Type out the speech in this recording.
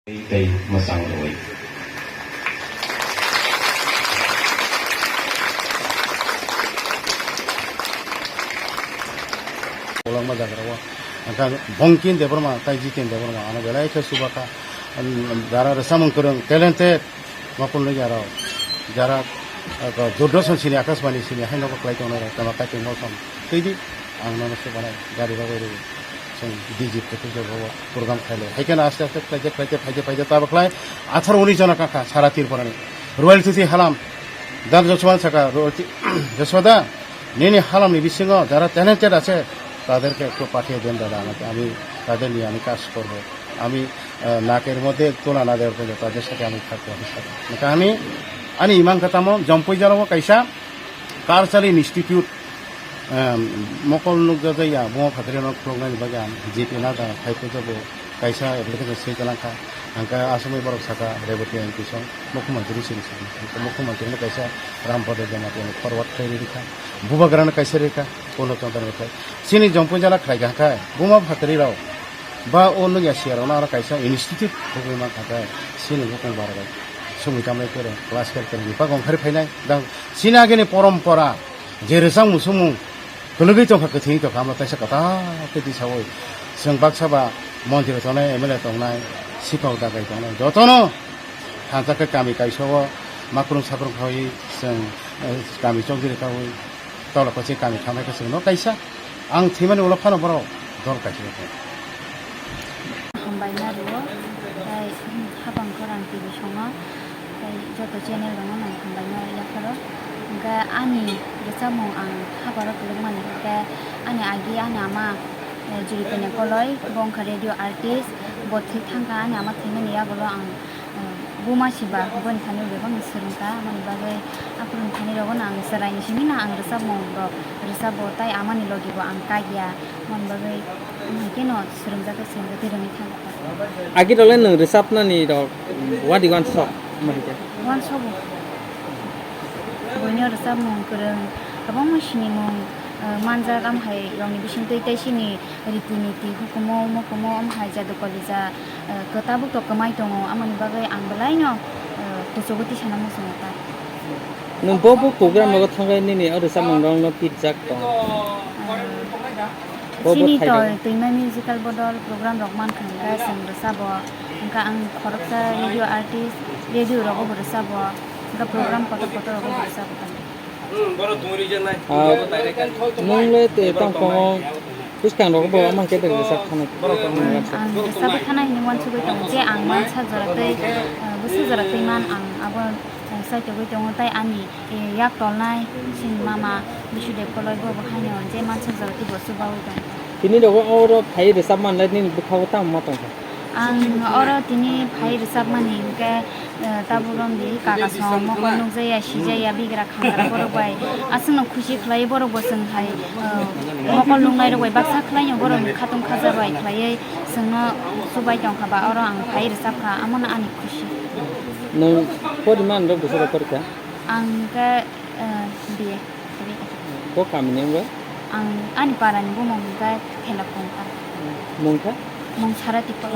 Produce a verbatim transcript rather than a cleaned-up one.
Tei mwchang rwui. Kwlangma jaga o. Ang kha Bongkin Debbarma, tai Jiten Debbarma, ano belai khe chuba kha. Jara rwchapmung kwrwng, talented, mokol nwi jara o. Jara, ah, Doordarshan sini, Akashbani sini, haino bo kwlai tongnai rok, tama kaitor mol tong. Twi di, ang nono se banai, gari bagwi rw. Chwng D J Professor bo program khailai. Hai kheno aste aste khlaite khlaite phaite phaite tabuk khlai atharo unis jona kha kha sara Tripura ni. Royalty twi halam. Dan Joshua saka royalty, Joshua da, nini halam ni bisingo jara talented ache, taderke ekটু পাঠিয়ে দেন দাদা, আমাকে, আমি তাদের নিয়ে আমি কাজ করব। আমি, আহ, নাকের মধ্যে তুলা না দেওয়ার পর্যন্ত তাদের সাথে আমি থাকবো, আমি থাকবো। Ani, ani imang kha tamo, Jampui jora o kaisa Cultural Institute, em, mokol nukjak ya, Buma Phatari no khuluknani bagwi ang J P Nadha phai phai jabo kaisa application swi kwlang kha. Ang kha asomwi borok saka Rebati M P song, Mukhyamantri sini sini. Ang kha Mukhyamantri no kaisa Rampada Jamatia no forward khlai rikha. Bubagra no kaisa rikha, Purno Chandra no khai. Sini Jampui jora khlai kha kha, Buma Phatari rok. Ba o nukya siya rok no aro kaisa institute khulukwi man kha kha. Sini bukung bara bai. Sumui tamlai khe class twelve ni bagwi ongkhar phainai. Dang Sini agini porompora, je rwchapmung swngmung kwlwgwi tongkha, kwthwngwi tongkha, amo kaisa kwtal khe tisaui. Chwng baksa ba montri tongnai, M L A tongnai, siphok dagai tongnai, jotono thansa khe kami kaisa o makrung sakrung khaui chwng, eh, kami chokdiri kaui tolok khe kami thangnai khe chwngno kaisa. Ang thwimani ulo phano borok dol kaisa rw thung. Hambai na rwo, tei hapang khorang T V songo, tei joto channel rokno nang hambai na yapharo. Hwnkhe ani rwchapmung ang haparo kwlwkmani, hwnkhe ani agi ani ama, eh, Juripani Koloi, bo wngkha radio artist, bo thwi thangkha, ani ama thwimani yagulo ang Buma si ba, boni thani bebak no swrwng kha, aboni bagwi aphuru ni thani rogo no ang chwrai ni simi no ang rwchapmung rok rwchapo, tai amani logi bo ang kagya, aboni bagwi wngkhe no swrwngjak khe swrwngjak twi rwngwi thang kha. Agi rok le nwng rwchapnani rok wadi wansok ma hwnkhe? Wansok bo. Buino rwchapmung kwrwng, kwbangma sinimung, eh, manjak, amhai rokni bisingtwi tei chini riti niti, hukumu, mukumu, amhai jadu kolija, eh, kwtabuk to kwmai tongo, amoni bagwi ang belaino, eh, kuchugo tisana muchungo ta. Nwng bo bo program rogo thangwi nini o rwchapmung rokno pirjak tong? Eh, Bo bo chini thaidao. Tol twima musical bodol program rok mankha hwnkhe chwng rwchabo, hwnkhe ang khoroksa radio artist, radio rogo bo rwchabo, hwnkhe program kotor kotor rogo bo rwchabo ta. Ah, nwng le tei tongphuru bwskang rogo bo ama khe rwchap thanai. Ang rwchapwi thanai hinwi uansugwi tongo je ang mansa jora tei, ah, bwswk jora twi man ang abo, ah, saitogwi tongo tei ani, eh, yak tolnai chini mama Bisudev Koloi bo bo haino je mansa jora twi bo chubawi tongo. Tini rogo oro phai rwchap manlai nini bwkhago tamo ma tongkha? Ang oro tini phai rwchapmani hwnkhe, eh, tabuk romdi kaka song mokol nukjaya, sijaya, bigra khangra borok bai aswkno khusi khlai borok bo chwng hai, eh, mokol nuknai rok bai baksa khlaino borok ni khatung khaja bai khlaiwi chwngno chubai tongkha ba oro ang phai rwchapkha amono ani khusi. Nwng poriman rok bwswk rok porikha? Ang hwnkhe, eh, B A. Bo kamini wngwi? Ang ani parani bumung hwnkhe Thela Kongkha. Mungkha? Mung Sara Tipola.